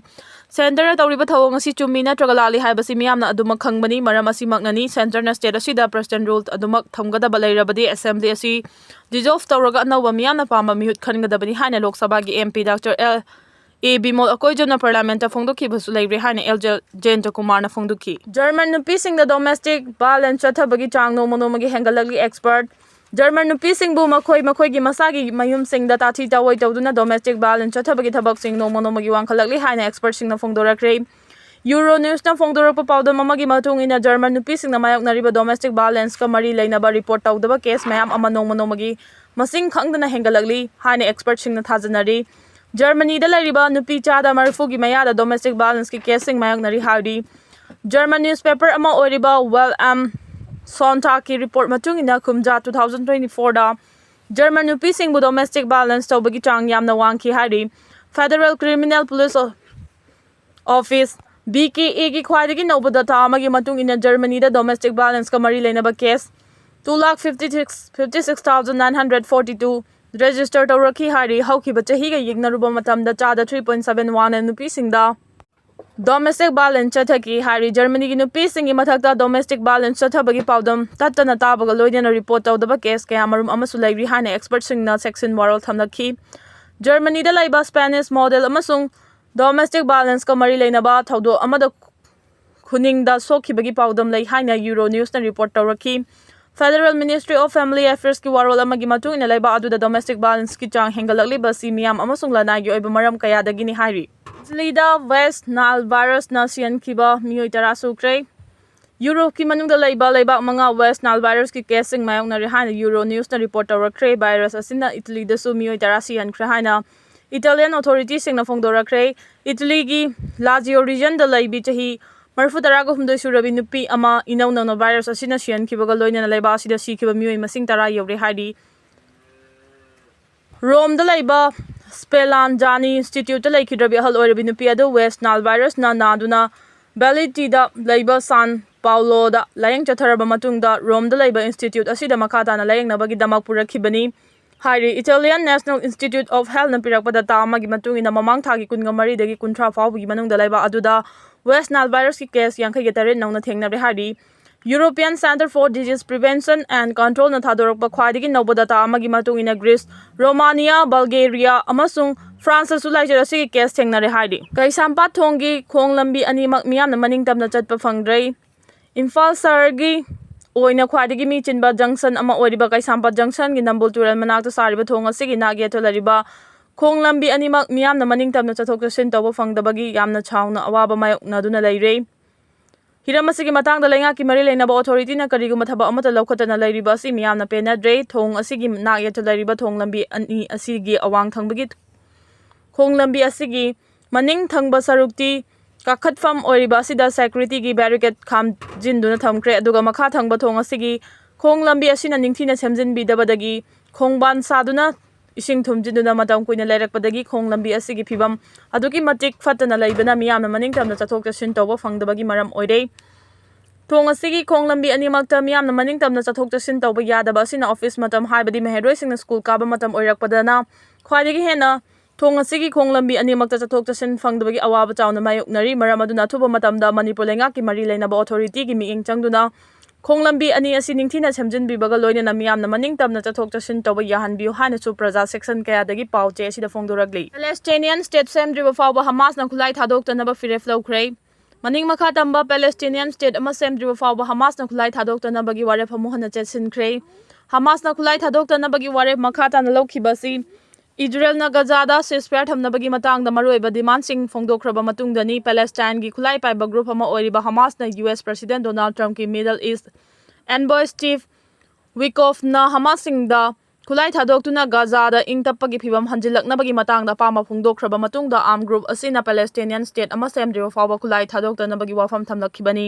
Centreꯅ ꯇꯧꯔꯤꯕ ꯊꯧꯑꯣꯡ ꯑꯁꯤ ꯆꯨꯝꯃꯤ ꯅꯠꯇ꯭ꯔꯒ ꯂꯥꯜꯂꯤ ꯍꯥꯏꯕꯁꯤ ꯃꯤꯌꯥꯝꯅ ꯑꯗꯨꯃꯛ ꯈꯪꯕꯅꯤ꯫ ꯃꯔꯝ ꯑꯁꯤꯃꯛꯅꯅꯤ Centreꯅ state ꯑꯁꯤꯗ President rule ꯑꯗꯨꯃꯛ ꯊꯝꯒꯗꯕ ꯂꯩꯔꯕꯗꯤ Assembly ꯑꯁꯤ dissolve ꯇꯧꯔꯒ ꯑꯅꯧꯕ ꯃꯤꯌꯥꯝꯅ ꯄꯥꯝꯕ ꯃꯤꯍꯨꯠ ꯈꯟꯒꯗꯕꯅꯤ ꯍꯥꯏꯅ Lok Sabhaꯒꯤ MP Doctor L ꯑꯦ ꯕꯤꯃꯣꯜ ꯑꯀꯣꯏꯖꯝꯅ Parliamentꯇ ꯐꯣꯡꯗꯣꯛꯈꯤꯕꯁꯨ ꯂꯩꯔꯦ ꯍꯥꯏꯅ ꯑꯦꯜ ꯖ-, ꯖꯌꯟꯇ ꯀꯨꯃꯥꯔꯅ ꯐꯣꯡꯗꯣꯛꯈꯤ꯫ German ꯅꯨꯄꯤꯁꯤꯡꯗ domestic violence ꯆꯠꯊꯕꯒꯤ ꯆꯥꯡ ꯅꯣꯡꯃ ꯅꯣꯡꯃꯒꯤ ꯍꯦꯟꯒꯠꯂꯛꯂꯤ꯫ Expert German ꯅꯨꯄꯤꯁꯤꯡꯕꯨ ꯃꯈꯣꯏ ꯃꯈꯣꯏꯒꯤ ꯃꯁꯥꯒꯤ ꯃꯌꯨꯝꯁꯤꯡꯗ ꯇꯥꯊꯤ ꯇꯥꯑꯣꯏ ꯇꯧꯗꯨꯅ domestic violence ꯆꯠꯊꯕꯒꯤ ꯊꯕꯛꯁꯤꯡ ꯅꯣꯡꯃ ꯅꯣꯡꯃꯒꯤ ꯋꯥꯡꯈꯠꯂꯛꯂꯤ ꯍꯥꯏꯅ expertꯁꯤꯡꯅ ꯐꯣꯡꯗꯣꯔꯛꯈ꯭ꯔꯦ꯫ Euronewsꯅ ꯐꯣꯡꯗꯣꯔꯛꯄ ꯄꯥꯎꯗꯝ ꯑꯃꯒꯤ ꯃꯇꯨꯡ ꯏꯟꯅ German ꯅꯨꯄꯤꯁꯤꯡꯅ ꯃꯥꯌꯣꯛꯅꯔꯤꯕ domestic violenceꯀ ꯃꯔꯤ ꯂꯩꯅꯕ report ꯇꯧꯗꯕ case ꯃꯌꯥꯝ ꯑꯃ ꯅꯣꯡꯃ ꯅꯣꯡꯃꯒꯤ ꯃꯁꯤꯡ ꯈꯪꯗꯅ ꯍꯦꯟꯒꯠꯂꯛꯂꯤ ꯍꯥꯏꯅ expertꯁꯤꯡꯅ ꯊꯥꯖꯅꯔꯤ꯫ Germanyꯗ ꯂꯩꯔꯤꯕ ꯅꯨꯄꯤ ꯆꯥꯗ ꯃꯔꯤꯐꯨꯒꯤ ꯃꯌꯥꯗ domestic violenceꯀꯤ caseꯁꯤꯡ ꯃꯥꯌꯣꯛꯅꯔꯤ ꯍꯥꯏꯔꯤ꯫ German newspaper ꯑꯃ ꯑꯣꯏꯔꯤꯕ Welt am Sonntagꯀꯤ report ꯃꯇꯨꯡ ꯏꯟꯅ ꯀꯨꯝꯖꯥ two thousand twenty fourꯗ German ꯅꯨꯄꯤꯁꯤꯡꯕꯨ domestic violence ꯇꯧꯕꯒꯤ ꯆꯥꯡ ꯌꯥꯝꯅ ꯋꯥꯡꯈꯤ ꯍꯥꯏꯔꯤ꯫ Federal Criminal Police Office, BKAꯒꯤ ꯈ꯭ꯋꯥꯏꯗꯒꯤ ꯅꯧꯕ data ꯑꯃꯒꯤ ꯃꯇꯨꯡ ꯏꯟꯅ Germanyꯗ domestic violenceꯀ ꯃꯔꯤ ꯂꯩꯅꯕ case two lakh fifty six, fifty six thousand nine hundred forty two register ꯇꯧꯔꯛꯈꯤ ꯍꯥꯏꯔꯤ꯫ ꯍꯧꯈꯤꯕ ꯆꯍꯤꯒ ꯌꯦꯡꯅꯔꯨꯕ ꯃꯇꯝꯗ ꯆꯥꯗ three point seven one ꯅ ꯅꯨꯄꯤꯁꯤꯡꯗ domestic violence ꯆꯠꯊꯈꯤ ꯍꯥꯏꯔꯤ꯫ Germanyꯒꯤ ꯅꯨꯄꯤꯁꯤꯡꯒꯤ ꯃꯊꯛꯇ domestic violence ꯆꯠꯊꯕꯒꯤ ꯄꯥꯎꯗꯝ ꯇꯠꯇꯅ ꯇꯥꯕꯒ ꯂꯣꯏꯅꯅ report ꯇꯧꯗꯕ case ꯀꯌꯥ ꯃꯔꯨꯝ ꯑꯃꯁꯨ ꯂꯩꯔꯤ ꯍꯥꯏꯅ expertꯁꯤꯡꯅ ꯁꯦꯛꯁꯤꯟ ꯋꯥꯔꯣꯜ ꯊꯝꯂꯛꯈꯤ꯫ Germanyꯗ ꯂꯩꯕ Spanish model ꯑꯃꯁꯨꯡ domestic violenceꯀ ꯃꯔꯤ ꯂꯩꯅꯕ ꯊꯧꯗꯣꯛ ꯑꯃꯗ ꯈꯨꯅꯤꯡꯗ ꯁꯣꯛꯈꯤꯕꯒꯤ ꯄꯥꯎꯗꯝ ꯂꯩ ꯍꯥꯏꯅ Euronewsꯅ report ꯇꯧꯔꯛꯈꯤ꯫ Federal Ministry of Family Affairsꯀꯤ ꯋꯥꯔꯣꯜ ꯑꯃꯒꯤ ꯃꯇꯨꯡ ꯏꯟꯅ ꯂꯩꯕꯥꯛ ꯑꯗꯨꯗ domestic violenceꯀꯤ ꯆꯥꯡ ꯍꯦꯟꯒꯠꯂꯛꯂꯤꯕ ꯑꯁꯤ ꯃꯤꯌꯥꯝ ꯑꯃꯁꯨꯡ ꯂꯅꯥꯏꯒꯤ ꯑꯣꯏꯕ ꯃꯔꯝ ꯀꯌꯥꯗꯒꯤꯅꯤ ꯍꯥꯏꯔꯤ꯫ Italyꯗ West Nile virusꯅ ꯁꯤꯍꯟꯈꯤꯕ ꯃꯤꯑꯣꯏ ꯇꯔꯥ ꯁꯨꯈ꯭ꯔꯦ꯫ Europeꯀꯤ ꯃꯅꯨꯡꯗ ꯂꯩꯕ ꯂꯩꯕꯥꯛ ꯃꯉꯥ West Nile virusꯀꯤ caseꯁꯤꯡ ꯃꯥꯌꯣꯛꯅꯔꯦ ꯍꯥꯏꯅ Euronewsꯅ report ꯇꯧꯔꯛꯈ꯭ꯔꯦ꯫ Virus ꯑꯁꯤꯅ Italyꯗꯁꯨ ꯃꯤꯑꯣꯏ ꯇꯔꯥ ꯁꯤꯍꯟꯈ꯭ꯔꯦ ꯍꯥꯏꯅ Italian authorityꯁꯤꯡꯅ ꯐꯣꯡꯗꯣꯔꯛꯈ꯭ꯔꯦ꯫ Italyꯒꯤ Lazio regionꯗ ꯂꯩꯕꯤ ꯆꯍꯤ ꯃꯔꯤꯐꯨ ꯇꯔꯥꯒ ꯍꯨꯝꯗꯣꯏ ꯁꯨꯔꯕꯤ ꯅꯨꯄꯤ ꯑꯃ ꯏꯅꯧ ꯅꯧꯅ virus ꯑꯁꯤꯅ ꯁꯤꯍꯟꯈꯤꯕꯒ ꯂꯣꯏꯅꯅ ꯂꯩꯕꯥꯛ ꯑꯁꯤꯗ ꯁꯤꯈꯤꯕ ꯃꯤꯑꯣꯏ ꯃꯁꯤꯡ ꯇꯔꯥ ꯌꯧꯔꯦ ꯍꯥꯏꯔꯤ꯫ Romeꯗ ꯂꯩꯕ Spallanzani Instituteꯇ ꯂꯩꯈꯤꯗ꯭ꯔꯕꯤ ꯑꯍꯜ ꯑꯣꯏꯔꯕꯤ ꯅꯨꯄꯤ ꯑꯗꯨ West Nile virusꯅ ꯅꯥꯗꯨꯅ ꯕꯦꯂꯤꯇꯤꯗ ꯂꯩꯕ ꯁꯥꯟ ꯄꯥꯎꯂꯣꯗ ꯂꯥꯌꯦꯡ ꯆꯠꯊꯔꯕ ꯃꯇꯨꯡꯗ ꯔꯣꯝꯗ ꯂꯩꯕ ꯏꯟꯁꯇꯤꯇ꯭ꯌꯨꯠ ꯑꯁꯤꯗ ꯃꯈꯥ ꯇꯥꯅ ꯂꯥꯌꯦꯡꯅꯕꯒꯤꯗꯃꯛ ꯄꯨꯔꯛꯈꯤꯕꯅꯤ ꯍꯥꯏꯔꯤ꯫ Italian National Institute of Healthꯅ ꯄꯤꯔꯛꯄ ꯗꯇꯥ ꯑꯃꯒꯤ ꯃꯇꯨꯡ ꯏꯟꯅ, ꯃꯃꯥꯡ ꯊꯥꯒꯤ ꯀꯨꯟꯒ ꯃꯔꯤꯗꯒꯤ ꯀꯨꯟꯊ꯭ꯔꯥ ꯐꯥꯎꯕꯒꯤ ꯃꯅꯨꯡꯗ ꯂꯩꯕꯥꯛ ꯑꯗꯨꯗ West Nile virusꯀꯤ ꯀꯦꯁ ꯌꯥꯡꯈꯩꯒ ꯇꯔꯦꯠ ꯅꯧꯅ ꯊꯦꯡꯅꯔꯦ ꯍꯥꯏꯔꯤ꯫ European Centre for Disease Prevention and Controlꯅ ꯊꯥꯗꯣꯔꯛꯄ ꯈ꯭ꯋꯥꯏꯗꯒꯤ ꯅꯧꯕ ꯗꯇꯥ ꯑꯃꯒꯤ ꯃꯇꯨꯡ ꯏꯟꯅ, ꯒ꯭ꯔꯤꯁ, ꯔꯣꯃꯥꯅꯤꯌꯥ, ꯕꯜꯒꯦꯔꯤꯌꯥ ꯑꯃꯁꯨꯡ ꯐ꯭ꯔꯥꯟꯁꯇꯁꯨ ꯂꯥꯏꯆꯠ ꯑꯁꯤꯒꯤ ꯀꯦꯁ ꯊꯦꯡꯅꯔꯦ ꯍꯥꯏꯔꯤ꯫ ꯀꯩꯁꯥꯝꯄꯥꯠ ꯊꯣꯡꯒꯤ ꯈꯣꯡ ꯂꯝꯕꯤ ꯑꯅꯤꯃꯛ ꯃꯤꯌꯥꯝꯅ ꯃꯅꯤꯡ ꯇꯝꯅ ꯆꯠꯄ ꯐꯪꯗ꯭ꯔꯦ꯫ ꯏꯝꯐꯥꯜ ꯁꯍꯔꯒꯤ ꯑꯣꯏꯅ ꯈ꯭ꯋꯥꯏꯗꯒꯤ ꯃꯤ ꯆꯤꯟꯕ ꯖꯪꯁꯟ ꯑꯃ ꯑꯣꯏꯔꯤꯕ ꯀꯩꯁꯥꯝꯄꯥꯠ ꯖꯪꯁꯟꯒꯤ ꯅꯝꯕꯨꯜ ꯇꯨꯔꯦꯜ ꯃꯅꯥꯛꯇ ꯁꯥꯔꯤꯕ ꯊꯣꯡ ꯑꯁꯤꯒꯤ ꯅꯥꯛ ꯌꯦꯠꯇ ꯂꯩꯔꯤꯕ ꯈꯣꯡ ꯂꯝꯕꯤ ꯑꯅꯤꯃꯛ ꯃꯤꯌꯥꯝꯅ ꯃꯅꯤꯡ ꯇꯝꯅ ꯆꯠꯊꯣꯛ ꯆꯠꯁꯤꯟ ꯇꯧꯕ ꯐꯪꯗꯕꯒꯤ ꯌꯥꯝꯅ ꯆꯥꯎꯅ ꯑꯋꯥꯕ ꯃꯥꯌꯣꯛꯅꯗꯨꯅ ꯂꯩꯔꯦ꯫ ꯍꯤꯔꯝ ꯑꯁꯤꯒꯤ ꯃꯇꯥꯡꯗ ꯂꯩꯉꯥꯛꯀꯤ ꯃꯔꯤ ꯂꯩꯅꯕ ꯑꯣꯊꯣꯔꯤꯇꯤꯅ ꯀꯔꯤꯒꯨꯝꯕ ꯊꯕꯛ ꯑꯃꯠꯇ ꯂꯧꯈꯠꯇꯅ ꯂꯩꯔꯤꯕ ꯑꯁꯤ ꯃꯤꯌꯥꯝꯅ ꯄꯦꯟꯅꯗ꯭ꯔꯦ꯫ ꯊꯣꯡ ꯑꯁꯤꯒꯤ ꯅꯥꯛ ꯌꯦꯠꯇ ꯂꯩꯔꯤꯕ ꯊꯣꯡ ꯂꯝꯕꯤ ꯑꯅꯤ ꯑꯁꯤꯒꯤ ꯑꯋꯥꯡ ꯊꯪꯕꯒꯤ ꯈꯣꯡ ꯂꯝꯕꯤ ꯑꯁꯤꯒꯤ ꯃꯅꯤꯡ ꯊꯪꯕ ꯁꯔꯨꯛꯇꯤ ꯀꯥꯈꯠꯐꯝ ꯑꯣꯏꯔꯤꯕ ꯑꯁꯤꯗ ꯁꯦꯀ꯭ꯌꯨꯔꯤꯇꯤꯒꯤ ꯕꯦꯔꯤꯀꯦꯗ ꯈꯥꯝꯖꯤꯟꯗꯨꯅ ꯊꯝꯈ꯭ꯔꯦ, ꯑꯗꯨꯒ ꯃꯈꯥ ꯊꯪꯕ ꯊꯣꯡ ꯑꯁꯤꯒꯤ ꯈꯣꯡ ꯂꯝꯕꯤ ꯑꯁꯤꯅ ꯅꯤꯡꯊꯤꯅ ꯁꯦꯝꯖꯤꯟꯕꯤꯗꯕꯗꯒꯤ ꯈꯣꯡꯕꯥꯟ ꯁꯥꯗꯨꯅ ꯏꯁꯤꯡ ꯊꯨꯝꯖꯤꯟꯗꯨꯅ ꯃꯇꯝ ꯀꯨꯏꯅ ꯂꯩꯔꯛꯄꯗꯒꯤ ꯈꯣꯡ ꯂꯝꯕꯤ ꯑꯁꯤꯒꯤ ꯐꯤꯕꯝ ꯑꯗꯨꯛꯀꯤ ꯃꯇꯤꯛ ꯐꯠꯇꯅ ꯂꯩꯕꯅ ꯃꯤꯌꯥꯝꯅ ꯃꯅꯤꯡ ꯇꯝꯅ ꯆꯠꯊꯣꯛ ꯆꯠꯁꯤꯟ ꯇꯧꯕ ꯐꯪꯗꯕꯒꯤ ꯃꯔꯝ ꯑꯣꯏꯔꯦ꯫ ꯊꯣꯡ ꯑꯁꯤꯒꯤ ꯈꯣꯡ ꯂꯝꯕꯤ ꯑꯅꯤꯃꯛꯇ ꯃꯤꯌꯥꯝꯅ ꯃꯅꯤꯡ ꯇꯝꯅ ꯆꯠꯊꯣꯛ ꯆꯠꯁꯤꯟ ꯇꯧꯕ ꯌꯥꯗꯕ ꯑꯁꯤꯅ ꯑꯣꯐꯤꯁ ꯃꯇꯝ, ꯍꯥꯏꯕꯗꯤ ꯃꯍꯩꯔꯣꯏꯁꯤꯡꯅ ꯁ꯭ꯀꯨꯜ ꯀꯥꯕ ꯃꯇꯝ ꯑꯣꯏꯔꯛꯄꯗꯅ ꯈ꯭ꯋꯥꯏꯗꯒꯤ ꯍꯦꯟꯅ ꯊꯣꯡ ꯑꯁꯤꯒꯤ ꯈꯣꯡ ꯂꯝꯕꯤ ꯑꯅꯤꯃꯛꯇ ꯆꯠꯊꯣꯛ ꯆꯠꯁꯤꯟ ꯐꯪꯗꯕꯒꯤ ꯑꯋꯥꯕ ꯆꯥꯎꯅ ꯃꯥꯌꯣꯛꯅꯔꯤ꯫ ꯃꯔꯝ ꯑꯗꯨꯅ ꯑꯊꯨꯕ ꯃꯇꯝꯗ ꯃꯅꯤꯄꯨꯔ ꯂꯩꯉꯥꯛꯀꯤ ꯃꯔꯤ ꯂꯩꯅꯕ ꯑꯣꯊꯣꯔꯤꯇꯤꯒꯤ ꯃꯤꯠꯌꯦꯡ ꯆꯪꯗꯨꯅ ꯈꯣꯡ ꯂꯝꯕꯤ ꯑꯅꯤ ꯑꯁꯤ ꯅꯤꯡꯊꯤꯅ ꯁꯦꯝꯖꯤꯟꯕꯤꯕꯒ ꯂꯣꯏꯅꯅ ꯃꯤꯌꯥꯝꯅ ꯃꯅꯤꯡ ꯇꯝꯅ ꯆꯠꯊꯣꯛ ꯆꯠꯁꯤꯟ ꯇꯧꯕ ꯌꯥꯍꯟꯕꯤꯌꯨ ꯍꯥꯏꯅꯁꯨ ꯄ꯭ꯔꯖꯥ ꯁꯦꯛꯁꯟ ꯀꯌꯥꯗꯒꯤ ꯄꯥꯎ ꯆꯦ ꯑꯁꯤꯗ ꯐꯣꯡꯗꯣꯔꯛꯂꯤ꯫ ꯄꯦꯂꯦꯁꯇꯤꯅꯤꯌꯟ ꯁ꯭ꯇꯦꯠ ꯁꯦꯝꯗ꯭ꯔꯤꯕ ꯐꯥꯎꯕ ꯍꯃꯥꯁꯅ ꯈꯨꯠꯂꯥꯏ ꯊꯥꯗꯣꯛꯇꯅꯕ ꯐꯤꯔꯦꯞ ꯂꯧꯈ꯭ꯔꯦ꯫ ꯃꯅꯤꯡ ꯃꯈꯥ ꯇꯝꯕ ꯄꯦꯂꯦꯁꯇꯤꯅꯤꯌꯟ ꯁ꯭ꯇꯦꯠ ꯑꯃ ꯁꯦꯝꯗ꯭ꯔꯤꯕ ꯐꯥꯎꯕ ꯍꯃꯥꯁꯅ ꯈꯨꯠꯂꯥꯏ ꯊꯥꯗꯣꯛꯇꯅꯕꯒꯤ ꯋꯥꯔꯦꯞ ꯑꯃꯨꯛ ꯍꯟꯅ ꯆꯦꯠꯁꯤꯟꯈ꯭ꯔꯦ꯫ ꯍꯃꯥꯁꯅ ꯈꯨꯠꯂꯥꯏ ꯊꯥꯗꯣꯛꯇꯅꯕꯒꯤ ꯋꯥꯔꯦꯞ ꯃꯈꯥ ꯇꯥꯅ ꯂꯧꯈꯤꯕ ꯑꯁꯤ ꯏꯖꯔꯦꯜꯅ ꯒꯖꯥꯗ ceasefire ꯊꯝꯅꯕꯒꯤ ꯃꯇꯥꯡꯗ ꯃꯔꯨꯑꯣꯏꯕ ꯗꯤꯃꯥꯟꯁꯤꯡ ꯐꯣꯡꯗꯣꯛꯈ꯭ꯔꯕ ꯃꯇꯨꯡꯗꯅꯤ꯫ ꯄꯦꯂꯦꯁꯇꯥꯏꯟꯒꯤ ꯈꯨꯠꯂꯥꯏ ꯄꯥꯏꯕ ꯒ꯭ꯔꯨꯞ ꯑꯃ ꯑꯣꯏꯔꯤꯕ ꯍꯃꯥꯁꯅ ꯌꯨ ꯑꯦꯁ ꯄ꯭ꯔꯁꯤꯗꯦꯟ ꯗꯣꯅꯥꯜꯗ ꯇ꯭ꯔꯝꯞꯀꯤ ꯃꯤꯗꯜ ꯏꯁ ꯑꯦꯟꯚꯣꯏ ꯁ꯭ꯇꯤꯚ ꯋꯤꯀꯣꯐꯅ ꯍꯃꯥꯁꯁꯤꯡꯗ ꯈꯨꯠꯂꯥꯏ ꯊꯥꯗꯣꯛꯇꯨꯅ ꯒꯖꯥꯗ ꯏꯪ ꯇꯞꯄꯒꯤ ꯐꯤꯕꯝ ꯍꯟꯖꯤꯜꯂꯛꯅꯕꯒꯤ ꯃꯇꯥꯡꯗ ꯑꯄꯥꯝꯕ ꯐꯣꯡꯗꯣꯛꯈ꯭ꯔꯕ ꯃꯇꯨꯡꯗ, ꯑꯥꯔꯝ ꯒ꯭ꯔꯨꯞ ꯑꯁꯤꯅ ꯄꯦꯂꯦꯁꯇꯤꯅꯤꯌꯟ ꯁ꯭ꯇꯦꯠ ꯑꯃ ꯁꯦꯝꯗ꯭ꯔꯤꯕ ꯐꯥꯎꯕ ꯈꯨꯠꯂꯥꯏ ꯊꯥꯗꯣꯛꯇꯅꯕꯒꯤ ꯋꯥꯐꯝ ꯊꯝꯂꯛꯈꯤꯕꯅꯤ꯫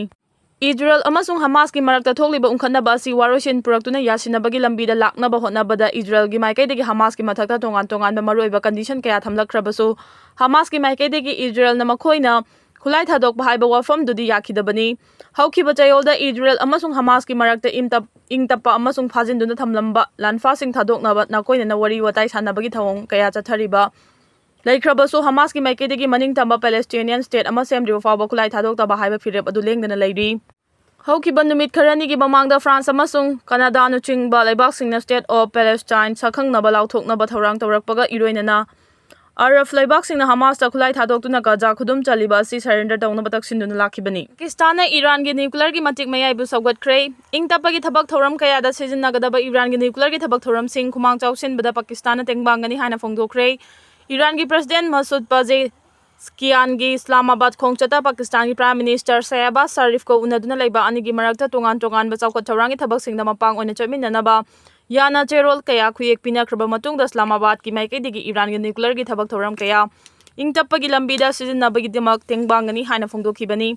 ꯏꯖꯔꯦꯜ ꯑꯃꯁꯨꯡ ꯍꯃꯥꯁꯀꯤ ꯃꯔꯛꯇ ꯊꯣꯛꯂꯤꯕ ꯎꯪꯈꯠꯅꯕ ꯑꯁꯤ ꯋꯥꯔꯣꯏꯁꯤꯟ ꯄꯨꯔꯛꯇꯨꯅ ꯌꯥꯁꯤꯟꯅꯕꯒꯤ ꯂꯝꯕꯤꯗ ꯂꯥꯛꯅꯕ ꯍꯣꯠꯅꯕꯗ ꯏꯖꯔꯦꯜꯒꯤ ꯃꯥꯏꯀꯩꯗꯒꯤ ꯍꯃꯥꯁꯀꯤ ꯃꯊꯛꯇ ꯇꯣꯉꯥꯟ ꯇꯣꯉꯥꯟꯕ ꯃꯔꯨꯑꯣꯏꯕ ꯀꯟꯗꯤꯁꯟ ꯀꯌꯥ ꯊꯝꯂꯛꯈ꯭ꯔꯕꯁꯨ, ꯍꯃꯥꯁꯀꯤ ꯃꯥꯏꯀꯩꯗꯒꯤ ꯏꯖꯔꯦꯜꯅ ꯃꯈꯣꯏꯅ ꯈꯨꯠꯂꯥꯏ ꯊꯥꯗꯣꯛꯄ ꯍꯥꯏꯕ ꯋꯥꯐꯝꯗꯨꯗꯤ ꯌꯥꯈꯤꯗꯕꯅꯤ꯫ ꯍꯧꯈꯤꯕ ꯆꯌꯣꯜꯗ ꯏꯖꯔꯦꯜ ꯑꯃꯁꯨꯡ ꯍꯃꯥꯁꯀꯤ ꯃꯔꯛꯇ ꯏꯪ ꯇꯞ-, ꯏꯪ ꯇꯞꯄ ꯑꯃꯁꯨꯡ ꯐꯥꯖꯤꯟꯗꯨꯅ ꯊꯝꯂꯝꯕ ꯂꯥꯟꯐꯥꯁꯤꯡ ꯊꯥꯗꯣꯛꯅꯕ ꯅꯥꯀꯣꯏꯅꯅ ꯋꯥꯔꯤ ꯋꯥꯇꯥꯏ ꯁꯥꯟꯅꯕꯒꯤ ꯊꯧꯑꯣꯡ ꯀꯌꯥ ꯆꯠꯊꯔꯤꯕ ꯂꯩꯈ꯭ꯔꯕꯁꯨ, ꯍꯃꯥꯁꯀꯤ ꯃꯥꯏꯀꯩꯗꯒꯤ ꯃꯅꯤꯡꯇꯝꯕ ꯄꯦꯂꯦꯁꯇꯤꯅꯤꯌꯟ ꯁ꯭ꯇꯦꯠ ꯑꯃ ꯁꯦꯝꯗ꯭ꯔꯤꯕ ꯐꯥꯎꯕ ꯈꯨꯠꯂꯥꯏ ꯊꯥꯗꯣꯛꯇꯕ ꯍꯥꯏꯕ ꯐꯤꯔꯦꯞ ꯑꯗꯨ ꯂꯦꯡꯗꯅ ꯂꯩꯔꯤ꯫ ꯍꯧꯈꯤꯕ ꯅꯨꯃꯤꯠ ꯈꯔꯅꯤꯒꯤ ꯃꯃꯥꯡꯗ ꯐ꯭ꯔꯥꯟꯁ ꯑꯃꯁꯨꯡ ꯀꯅꯥꯗꯥꯅꯆꯤꯡꯕ ꯂꯩꯕꯥꯛꯁꯤꯡꯅ State of Palestine ꯁꯛꯈꯪꯅꯕ ꯂꯥꯎꯊꯣꯛꯅꯕ ꯊꯧꯔꯥꯡ ꯇꯧꯔꯛꯄꯒ ꯏꯔꯣꯏꯅꯅ ꯑꯔꯕ ꯂꯩꯕꯥꯛꯁꯤꯡꯅ ꯍꯃꯥꯁꯇ ꯈꯨꯠꯂꯥꯏ ꯊꯥꯗꯣꯛꯇꯨꯅ ꯒꯥꯖꯥ ꯈꯨꯗꯨꯝ ꯆꯜꯂꯤꯕ ꯑꯁꯤ surrender ꯇꯧꯅꯕ ꯇꯛꯁꯤꯟꯗꯨꯅ ꯂꯥꯛꯈꯤꯕꯅꯤ꯫ ꯄꯥꯀꯤꯁꯇꯥꯟꯅ ꯏꯔꯥꯟꯒꯤ ꯅ꯭ꯌꯨꯀ꯭ꯂꯤꯌꯔꯒꯤ ꯃꯇꯤꯛ ꯃꯌꯥꯏꯕꯨ ꯁꯧꯒꯠꯈ꯭ꯔꯦ꯫ ꯏꯪ ꯇꯞꯄꯒꯤ ꯊꯕꯛ ꯊꯧꯔꯝ ꯀꯌꯥꯗ ꯁꯤꯖꯤꯟꯅꯒꯗꯕ ꯏꯔꯥꯟꯒꯤ ꯅ꯭ꯌꯨꯀ꯭ꯂꯤꯌꯔꯒꯤ ꯊꯕꯛ ꯊꯧꯔꯝꯁꯤꯡ ꯈꯨꯃꯥꯡ ꯆꯥꯎꯁꯤꯟꯕꯗ ꯄꯥꯀꯤꯁꯇꯥꯟꯅ ꯇꯦꯡꯕꯥꯡꯒꯅꯤ ꯍꯥꯏꯅ ꯐꯣꯡꯗꯣꯛꯈ꯭ꯔꯦ꯫ ꯏꯔꯥꯟꯒꯤ President ꯃꯁꯨꯗ ꯄꯥꯖꯦ ꯁ꯭ꯀꯤꯌꯥꯟꯒꯤ ꯏꯁꯂꯥꯃꯥꯕꯥꯗ ꯈꯣꯡꯆꯠꯇ ꯄꯥꯀꯤꯁꯇꯥꯟꯒꯤ Prime Minister ꯁꯍꯕꯥꯖ ꯁꯔꯤꯐꯀ ꯎꯅꯗꯨꯅ ꯂꯩꯕ ꯑꯅꯤꯒꯤ ꯃꯔꯛꯇ ꯇꯣꯉꯥꯟ ꯇꯣꯉꯥꯟꯕ ꯆꯥꯎꯈꯠ ꯊꯧꯔꯥꯡꯒꯤ ꯊꯕꯛꯁꯤꯡꯗ ꯃꯄꯥꯡ ꯑꯣꯏꯅ ꯆꯠꯃꯤꯟꯅꯅꯕ ꯌꯥꯅ ꯆꯦꯔꯣꯜ ꯀꯌꯥ ꯈꯨꯌꯦꯛ ꯄꯤꯅꯈ꯭ꯔꯕ ꯃꯇꯨꯡꯗ, ꯏꯁꯂꯥꯃꯥꯕꯥꯗꯀꯤ ꯃꯥꯏꯀꯩꯗꯒꯤ ꯏꯔꯥꯟꯒꯤ ꯅ꯭ꯌꯨꯀ꯭ꯂꯤꯌꯔꯒꯤ ꯊꯕꯛ ꯊꯧꯔꯝ ꯀꯌꯥ ꯏꯪ ꯇꯞꯄꯒꯤ ꯂꯝꯕꯤꯗ ꯁꯤꯖꯤꯟꯅꯕꯒꯤꯗꯃꯛ ꯇꯦꯡꯕꯥꯡꯒꯅꯤ ꯍꯥꯏꯅ ꯐꯣꯡꯗꯣꯛꯈꯤꯕꯅꯤ꯫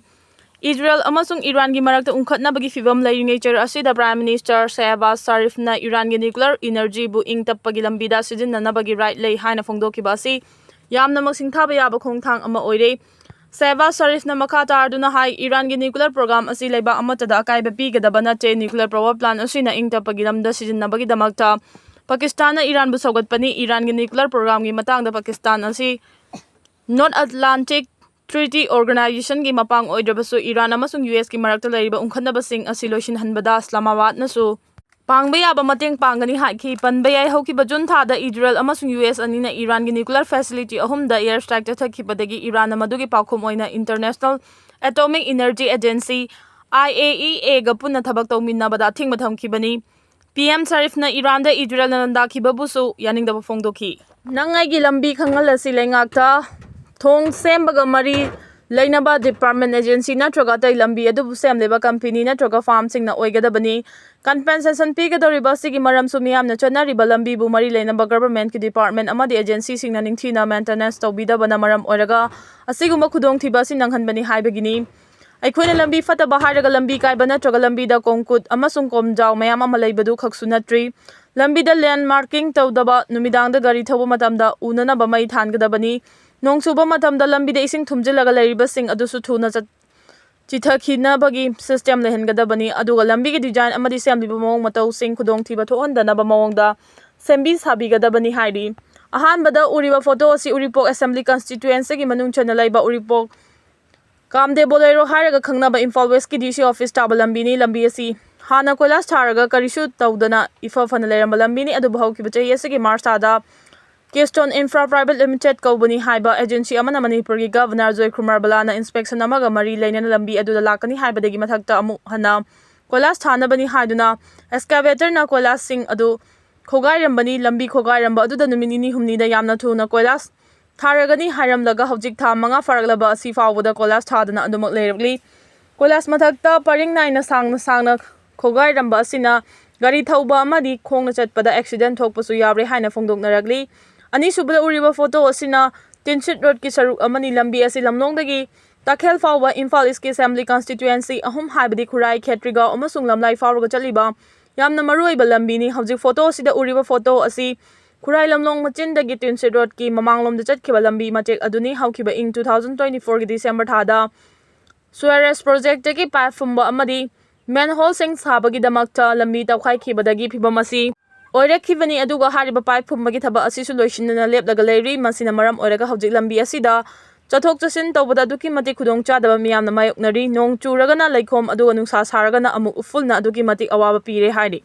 ꯏꯖꯔꯦꯜ ꯑꯃꯁꯨꯡ ꯏꯔꯥꯟꯒꯤ ꯃꯔꯛꯇ ꯎꯪꯈꯠꯅꯕꯒꯤ ꯐꯤꯚꯝ ꯂꯩꯔꯤꯉꯩ ꯆꯩꯔ ꯑꯁꯤꯗ Prime Minister ꯁꯍꯕꯥꯖ ꯁꯔꯤꯐꯅ ꯏꯔꯥꯟꯒꯤ ꯅ꯭ꯌꯨꯀ꯭ꯂꯤꯌꯔ ꯏꯅꯔꯖꯤꯕꯨ ꯏꯪ ꯇꯞꯄꯒꯤ ꯂꯝꯕꯤꯗ ꯁꯤꯖꯤꯟꯅꯅꯕꯒꯤ right ꯂꯩ ꯍꯥꯏꯅ ꯐꯣꯡꯗꯣꯛꯈꯤꯕ ꯑꯁꯤ ꯌꯥꯝꯅꯃꯛ ꯁꯤꯡꯊꯥꯕ ꯌꯥꯕ ꯈꯣꯡꯊꯥꯡ ꯑꯃ ꯑꯣꯏꯔꯦ꯫ ꯁꯍꯕꯥꯖ ꯁꯔꯤꯐꯅ ꯃꯈꯥ ꯇꯥꯔꯗꯨꯅ ꯍꯥꯏ, ꯏꯔꯥꯟꯒꯤ ꯅ꯭ꯌꯨꯀ꯭ꯂꯤꯌꯔ ꯄ꯭ꯔꯣꯒ꯭ꯔꯥꯝ ꯑꯁꯤ ꯂꯩꯕꯥꯛ ꯑꯃꯠꯇꯗ ꯑꯀꯥꯏꯕ ꯄꯤꯒꯗꯕ ꯅꯠꯇꯦ꯫ ꯅ꯭ꯌꯨꯀ꯭ꯂꯤꯌꯔ power plant ꯑꯁꯤꯅ ꯏꯪ ꯇꯞꯄꯒꯤ ꯂꯝꯗ ꯁꯤꯖꯤꯟꯅꯕꯒꯤꯗꯃꯛꯇ ꯄꯥꯀꯤꯁꯇꯥꯟꯅ ꯏꯔꯥꯟꯕꯨ ꯁꯧꯒꯠꯄꯅꯤ꯫ ꯏꯔꯥꯟꯒꯤ ꯅ꯭ꯌꯨꯀ꯭ꯂꯤꯌꯔ ꯄ꯭ꯔꯣꯒ꯭ꯔꯥꯝꯒꯤ ꯃꯇꯥꯡꯗ ꯄꯥꯀꯤꯁꯇꯥꯟ ꯑꯁꯤ North Atlantic Treaty Organizationꯒꯤ ꯃꯄꯥꯡ ꯑꯣꯏꯗ꯭ꯔꯕꯁꯨ, ꯏꯔꯥꯟ ꯑꯃꯁꯨꯡ ꯌꯨ ꯑꯦꯁꯀꯤ ꯃꯔꯛꯇ ꯂꯩꯔꯤꯕ ꯎꯪꯈꯠꯅꯕꯁꯤꯡ ꯑꯁꯤ ꯂꯣꯏꯁꯤꯟꯍꯟꯕꯗ ꯏꯁꯂꯥꯃꯥꯕꯥꯗꯅꯁꯨ ꯄꯥꯡꯕ ꯌꯥꯕ ꯃꯇꯦꯡ ꯄꯥꯡꯒꯅꯤ ꯍꯥꯏꯈꯤ꯫ ꯄꯟꯕ ꯌꯥꯏ, ꯍꯧꯈꯤꯕ ꯖꯨꯟ ꯊꯥꯗ ꯏꯖꯔꯦꯜ ꯑꯃꯁꯨꯡ ꯌꯨ ꯑꯦꯁ ꯑꯅꯤꯅ ꯏꯔꯥꯟꯒꯤ ꯅ꯭ꯌꯨꯀ꯭ꯂꯤꯌꯔ facility ꯑꯍꯨꯝꯗ air strike ꯆꯠꯊꯈꯤꯕꯗꯒꯤ ꯏꯔꯥꯟꯅ ꯃꯗꯨꯒꯤ ꯄꯥꯎꯈꯨꯝ ꯑꯣꯏꯅ International Atomic Energy Agency, IAEAꯒ ꯄꯨꯟꯅ ꯊꯕꯛ ꯇꯧꯃꯤꯟꯅꯕꯗ ꯑꯊꯤꯡꯕ ꯊꯝꯈꯤꯕꯅꯤ꯫ ꯄꯤ ꯑꯦꯝ ꯁꯔꯤꯐꯅ ꯏꯔꯥꯟꯗ ꯏꯖꯔꯦꯜꯅ ꯂꯥꯟꯗꯥꯈꯤꯕꯕꯨꯁꯨ ꯌꯥꯅꯤꯡꯗꯕ ꯐꯣꯡꯗꯣꯛꯈꯤ꯫ ꯅꯪ ꯑꯩꯒꯤ ꯂꯝꯕꯤ ꯈꯪꯍꯜꯂꯁꯤ ꯂꯩꯉꯥꯛꯇ꯫ ꯊꯣꯡ ꯁꯦꯝꯕꯒ ꯃꯔꯤ ꯂꯩꯅꯕ department, agency ꯅꯠꯇ꯭ꯔꯒ ꯑꯇꯩ ꯂꯝꯕꯤ ꯑꯗꯨꯕꯨ ꯁꯦꯝꯂꯤꯕ company ꯅꯠꯇ꯭ꯔꯒ firmꯁꯤꯡꯅ ꯑꯣꯏꯒꯗꯕꯅꯤ꯫ Compensation ꯄꯤꯒꯗꯧꯔꯤꯕ ꯑꯁꯤꯒꯤ ꯃꯔꯝꯁꯨ ꯃꯤꯌꯥꯝꯅ ꯆꯠꯅꯔꯤꯕ ꯂꯝꯕꯤꯕꯨ ꯃꯔꯤ ꯂꯩꯅꯕ governmentꯀꯤ department ꯑꯃꯗꯤ agencyꯁꯤꯡꯅ ꯅꯤꯡꯊꯤꯅ maintenance ꯇꯧꯕꯤꯗꯕꯅ ꯃꯔꯝ ꯑꯣꯏꯔꯒ ꯑꯁꯤꯒꯨꯝꯕ ꯈꯨꯗꯣꯡꯊꯤꯕ ꯑꯁꯤ ꯅꯪꯍꯟꯕꯅꯤ ꯍꯥꯏꯕꯒꯤꯅꯤ꯫ ꯑꯩꯈꯣꯏꯅ ꯂꯝꯕꯤ ꯐꯠꯇꯕ ꯍꯥꯏꯔꯒ ꯂꯝꯕꯤ ꯀꯥꯏꯕ ꯅꯠꯇ꯭ꯔꯒ ꯂꯝꯕꯤꯗ concrete ꯑꯃꯁꯨꯡ ꯀꯣꯝꯖꯥꯎ ꯃꯌꯥꯝ ꯑꯃ ꯂꯩꯕꯗꯨ ꯈꯛꯁꯨ ꯅꯠꯇ꯭ꯔꯤ꯫ ꯂꯝꯕꯤꯗ ꯂꯦꯟ ꯃꯥꯔꯀꯤꯡ ꯇꯧꯗꯕ, ꯅꯨꯃꯤꯗꯥꯡꯗ ꯒꯥꯔꯤ ꯊꯧꯕ ꯃꯇꯝꯗ ꯎꯅꯅꯕ ꯃꯩ ꯊꯥꯟꯒꯗꯕꯅꯤ꯫ ꯅꯣꯡ ꯆꯨꯕ ꯃꯇꯝꯗ ꯂꯝꯕꯤꯗ ꯏꯁꯤꯡ ꯊꯨꯝꯖꯤꯜꯂꯒ ꯂꯩꯔꯤꯕꯁꯤꯡ ꯑꯗꯨꯁꯨ ꯊꯨꯅ ꯆꯠ-, ꯆꯤꯊꯈꯤꯅꯕꯒꯤ ꯁꯤꯁꯇꯦꯝ ꯂꯩꯍꯟꯒꯗꯕꯅꯤ꯫ ꯑꯗꯨꯒ ꯂꯝꯕꯤꯒꯤ ꯗꯤꯖꯥꯏꯟ ꯑꯃꯗꯤ ꯁꯦꯝꯂꯤꯕ ꯃꯑꯣꯡ ꯃꯇꯧꯁꯤꯡ ꯈꯨꯗꯣꯡꯊꯤꯕ ꯊꯣꯛꯍꯟꯗꯅꯕ ꯃꯑꯣꯡꯗ ꯁꯦꯝꯕꯤ ꯁꯥꯕꯤꯒꯗꯕꯅꯤ ꯍꯥꯏꯔꯤ꯫ ꯑꯍꯥꯟꯕꯗ ꯎꯔꯤꯕ ꯐꯣꯇꯣ ꯑꯁꯤ ꯎꯔꯤꯄꯣꯛ ꯑꯦꯁꯦꯝꯕ꯭ꯂꯤ ꯀꯟꯁꯇꯤꯇ꯭ꯋꯦꯟꯁꯤꯒꯤ ꯃꯅꯨꯡ ꯆꯟꯅ ꯂꯩꯕ ꯎꯔꯤꯄꯣꯛ ꯀꯥꯝꯗꯦ ꯕꯣꯂꯦꯔꯣ ꯍꯥꯏꯔꯒ ꯈꯪꯅꯕ ꯏꯝꯐꯥꯜ ꯋꯦꯁꯀꯤ ꯗꯤ ꯁꯤ ꯑꯣꯐꯤꯁ ꯇꯥꯕ ꯂꯝꯕꯤꯅꯤ꯫ ꯂꯝꯕꯤ ꯑꯁꯤ ꯍꯥꯟꯅ ꯀꯣꯏꯂꯥꯁ ꯊꯥꯔꯒ ꯀꯔꯤꯁꯨ ꯇꯧꯗꯅ ꯏꯐ ꯐꯅ ꯂꯩꯔꯝꯕ ꯂꯝꯕꯤꯅꯤ꯫ ꯑꯗꯨꯕꯨ ꯍꯧꯈꯤꯕ ꯆꯍꯤ ꯑꯁꯤꯒꯤ ꯃꯥꯔꯆ ꯊꯥꯗ ꯀꯦꯁꯇꯣꯟ ꯏꯟꯐ꯭ꯔꯥ ꯄ꯭ꯔꯥꯏꯚꯦꯠ ꯂꯤꯃꯤꯇꯦꯠ ꯀꯧꯕꯅꯤ ꯍꯥꯏꯕ ꯑꯦꯖꯦꯟꯁꯤ ꯑꯃꯅ ꯃꯅꯤꯄꯨꯔꯒꯤ ꯒꯚꯔꯅꯔ ꯖꯣꯏꯀꯨꯃꯥꯔ ꯕꯂꯥꯅ ꯏꯟꯁꯄꯦꯛꯁꯟ ꯑꯃꯒ ꯃꯔꯤ ꯂꯩꯅꯅ ꯂꯝꯕꯤ ꯑꯗꯨꯗ ꯂꯥꯛꯀꯅꯤ ꯍꯥꯏꯕꯗꯒꯤ ꯃꯊꯛꯇ ꯑꯃꯨꯛ ꯍꯟꯅ ꯀꯣꯏꯂꯥꯁ ꯊꯥꯅꯕꯅꯤ ꯍꯥꯏꯗꯨꯅ ꯑꯦꯛꯁꯀꯥꯚꯦꯇꯔꯅ ꯀꯣꯏꯂꯥꯁꯁꯤꯡ ꯑꯗꯨ ꯈꯣꯒꯥꯏꯔꯝꯕꯅꯤ꯫ ꯂꯝꯕꯤ ꯈꯣꯒꯥꯏꯔꯝꯕ ꯑꯗꯨꯗ ꯅꯨꯃꯤꯠ ꯅꯤꯅꯤ ꯍꯨꯝꯅꯤꯗ ꯌꯥꯝꯅ ꯊꯨꯅ ꯀꯣꯏꯂꯥꯁ ꯊꯥꯔꯒꯅꯤ ꯍꯥꯏꯔꯝꯂꯒ ꯍꯧꯖꯤꯛ ꯊꯥ ꯃꯉꯥ ꯐꯥꯔꯛꯂꯕ ꯑꯁꯤ ꯐꯥꯎꯕꯗ ꯀꯣꯏꯂꯥꯁ ꯊꯥꯗꯅ ꯑꯗꯨꯃꯛ ꯂꯩꯔꯛꯂꯤ꯫ ꯀꯣꯏꯂꯥꯁ ꯃꯊꯛꯇ ꯄꯔꯤꯡ ꯅꯥꯏꯅ ꯁꯥꯡꯅ ꯁꯥꯡꯅ ꯈꯣꯒꯥꯏꯔꯝꯕ ꯑꯁꯤꯅ ꯒꯥꯔꯤ ꯊꯧꯕ ꯑꯃꯗꯤ ꯈꯣꯡꯅ ꯆꯠꯄꯗ ꯑꯦꯛꯁꯤꯗꯦꯟ ꯊꯣꯛꯄꯁꯨ ꯌꯥꯎꯔꯦ ꯍꯥꯏꯅ ꯐꯣꯡꯗꯣꯛꯅꯔꯛꯂꯤ꯫ ꯑꯅꯤꯁꯨꯕꯗ ꯎꯔꯤꯕ ꯐꯣꯇꯣ ꯑꯁꯤꯅ ꯇꯤꯟꯁꯤꯠ ꯔꯣꯗꯀꯤ ꯁꯔꯨꯛ ꯑꯃꯅꯤ꯫ ꯂꯝꯕꯤ ꯑꯁꯤ ꯂꯝꯂꯣꯡꯗꯒꯤ ꯇꯈꯦꯜ ꯐꯥꯎꯕ ꯏꯝꯐꯥꯜ ꯏꯁꯀꯤ ꯑꯦꯁꯦꯝꯕ꯭ꯂꯤ ꯀꯟꯁꯇꯤꯇ꯭ꯋꯦꯟꯁꯤ ꯑꯍꯨꯝ ꯍꯥꯏꯕꯗꯤ ꯈꯨꯔꯥꯏ, ꯈꯦꯇ꯭ꯔꯤꯒꯥꯎ ꯑꯃꯁꯨꯡ ꯂꯝꯂꯥꯏ ꯐꯥꯎꯔꯒ ꯆꯠꯂꯤꯕ ꯌꯥꯝꯅ ꯃꯔꯨꯑꯣꯏꯕ ꯂꯝꯕꯤꯅꯤ꯫ ꯍꯧꯖꯤꯛ ꯐꯣꯇꯣ ꯑꯁꯤꯗ ꯎꯔꯤꯕ ꯐꯣꯇꯣ ꯑꯁꯤ ꯈꯨꯔꯥꯏ ꯂꯝꯂꯣꯡ ꯃꯆꯤꯟꯗꯒꯤ ꯇꯤꯟꯁꯤꯠ ꯔꯣꯗꯀꯤ ꯃꯃꯥꯡꯂꯣꯝꯗ ꯆꯠꯈꯤꯕ ꯂꯝꯕꯤ ꯃꯇꯦꯛ ꯑꯗꯨꯅꯤ꯫ ꯍꯧꯈꯤꯕ ꯏꯪ two thousand twenty fourꯒꯤ ꯗꯤꯁꯦꯝꯕꯔ ꯊꯥꯗ ꯁꯨꯋꯦꯔꯦꯖ ꯄ꯭ꯔꯣꯖꯦꯛꯇꯒꯤ ꯄꯥꯏꯞ ꯐꯨꯝꯕ ꯑꯃꯗꯤ ꯃꯦꯟꯍꯣꯜꯁꯤꯡ ꯁꯥꯕꯒꯤꯗꯃꯛꯇ ꯂꯝꯕꯤ ꯇꯧꯈꯥꯏꯈꯤꯕꯗꯒꯤ ꯐꯤꯕꯝ ꯑꯁꯤ ꯑꯣꯏꯔꯛꯈꯤꯕꯅꯤ꯫ ꯑꯗꯨꯒ ꯍꯥꯏꯔꯤꯕ ꯄꯥꯏꯞ ꯐꯨꯝꯕꯒꯤ ꯊꯕꯛ ꯑꯁꯤꯁꯨ ꯂꯣꯏꯁꯤꯟꯗꯅ ꯂꯦꯞꯂꯒ ꯂꯩꯔꯤ꯫ ꯃꯁꯤꯅ ꯃꯔꯝ ꯑꯣꯏꯔꯒ ꯍꯧꯖꯤꯛ ꯂꯝꯕꯤ ꯑꯁꯤꯗ ꯆꯠꯊꯣꯛ ꯆꯠꯁꯤꯟ ꯇꯧꯕꯗ ꯑꯗꯨꯛꯀꯤ ꯃꯇꯤꯛ ꯈꯨꯗꯣꯡꯆꯥꯗꯕ ꯃꯤꯌꯥꯝꯅ ꯃꯥꯌꯣꯛꯅꯔꯤ꯫ ꯅꯣꯡ ꯆꯨꯔꯒꯅ ꯂꯩꯈꯣꯝ, ꯑꯗꯨꯒ ꯅꯨꯡꯁꯥ ꯁꯥꯔꯒꯅ ꯑꯃꯨꯛ ꯎꯐꯨꯜꯅ ꯑꯗꯨꯛꯀꯤ ꯃꯇꯤꯛ ꯑꯋꯥꯕ ꯄꯤꯔꯦ ꯍꯥꯏꯔꯤ꯫